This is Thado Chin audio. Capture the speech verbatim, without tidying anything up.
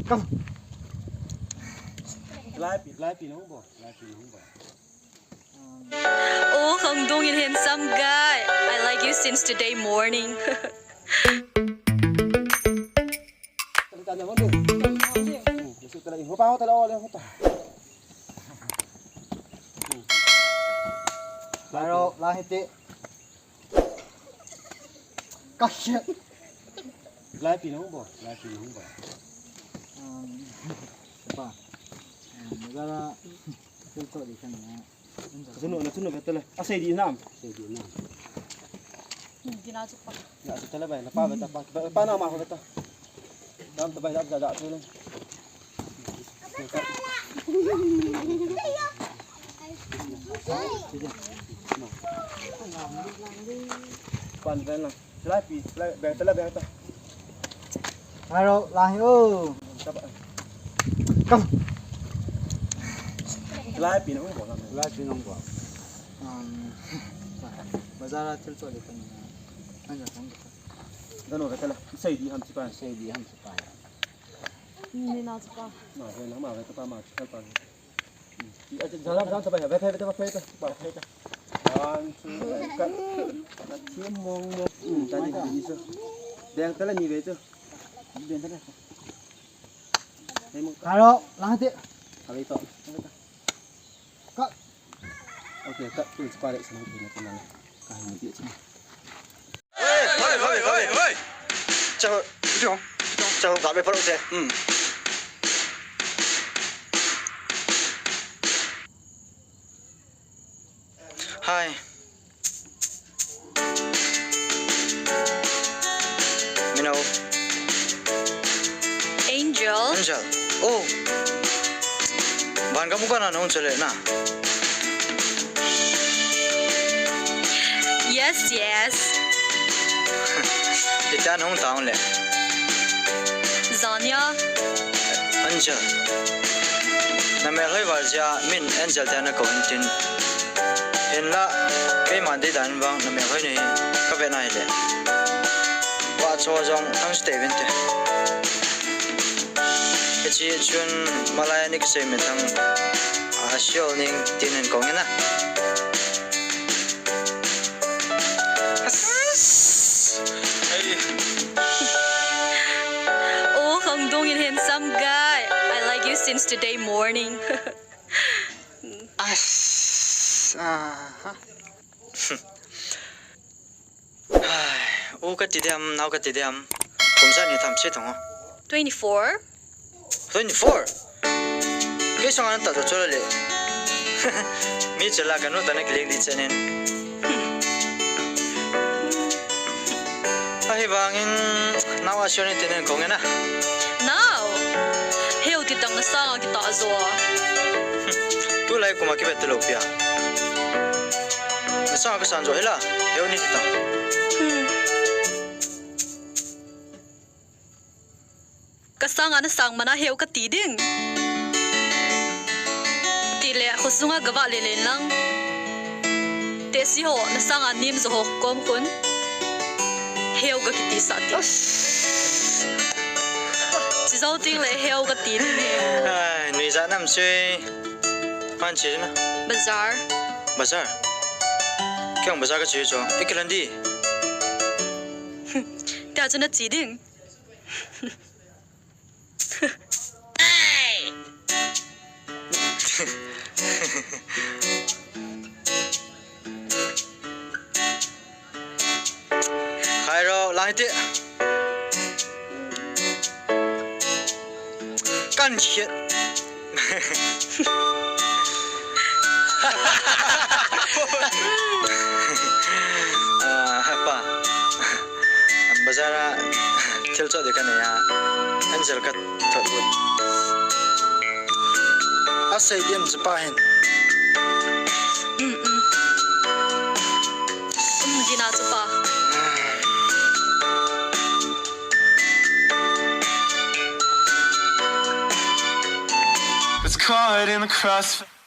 Come. Lai pi, lai pi nong bo, lai pi nong bo. Oh, Khangdung in handsome guy. I like you since today morning. Laro, lahi te. Ka khia. Lai pi nong bo, lai pi nong bo. Um, pa. Um, gara. Tul to di kan ya. Sunu, na sunu betul lah. Asai di nam. Asai di nam. Dina cupa. Ya, betul lah, bai. Napa betul, pa. Pa nama ho betul. Nam to bai, da, da, da, tu lah. Pan, pan lah. Lai pi, lai, beng ta, lai beng ta. Haro, lahi o. Tapa. Kam. Lai pi nong bo, lai pi nong bo. Um, bazar thil to le kan. Kan kan. Gano ka tala, sai di ham chipa. Sai di ham chipa. Ni na chipa. Ma, na ma, ka pa ma, chipa pa. Jana, jana, tapa, ya, bete, bete, bete, bete. One, two, three, cut. Cut, mong, mong. Hmm, tadi, tadi, so. Deng tala ni ve, so. Deng tala. Hei, mong. Haro, lahi te. Haro to. Cut. Okay, cut. Tu, separik sana, tu, tu, tu. Kahini dia sini. Hei, hei, hei, hei, hei. Chang, chang, chang, kami parok se. Hmm. Hi. Mino. Angel. Angel. Oh. Van kamu kana nung chale na. Yes, yes. Ita nung taung le. Zania. Angel. Na melhoi val jia min Angel te na ko hin tin. Hinla, keiman dei dan vang na melhoi nei ka ve nai le. Wa cho jong thang ste vin te. Hichi chun malai ni kisei me thang a siol ning tin hin kong ina. Oh, Khangdung in handsome guy. I like you since today morning. As, ah, ha. Ai, u ka ti diam, nau ka ti diam. Kum za ni tham si thong. Twenty-four. Twenty-four. Kei song an ta to chola le. Mi chela ka nu ta na kiling di chenen. Ahivangin nau a sioni tinen kong ena. Nau. Heu ti tang na sanga kita zo. Tulai kuma ki betu lo pia. Na sanga ka san zo hila. Heu ni ti tang. Hmm. Ka sanga na sang mana heu ka ti ding. Ti le, kho sunga gava le le lang. Te si ho, na sanga nim zo ho kom kun. Heu ka kiti sa ti. As. Si zo ting le heu ka ti ding. Ai, nui za nam sui. Man chi na. Bazar. Bazar. Kyang bazar ka chi cho. Ikilan di. Te a chu na chi ding. Khairo, lang hiti. Kan khit. Ah, hapa. Bazar a thil chot ding ka nei a. Angel ka thot ut. Asei diam chu pa hin. Um, um. Um, dina chu pa. It's caught in the crossfire.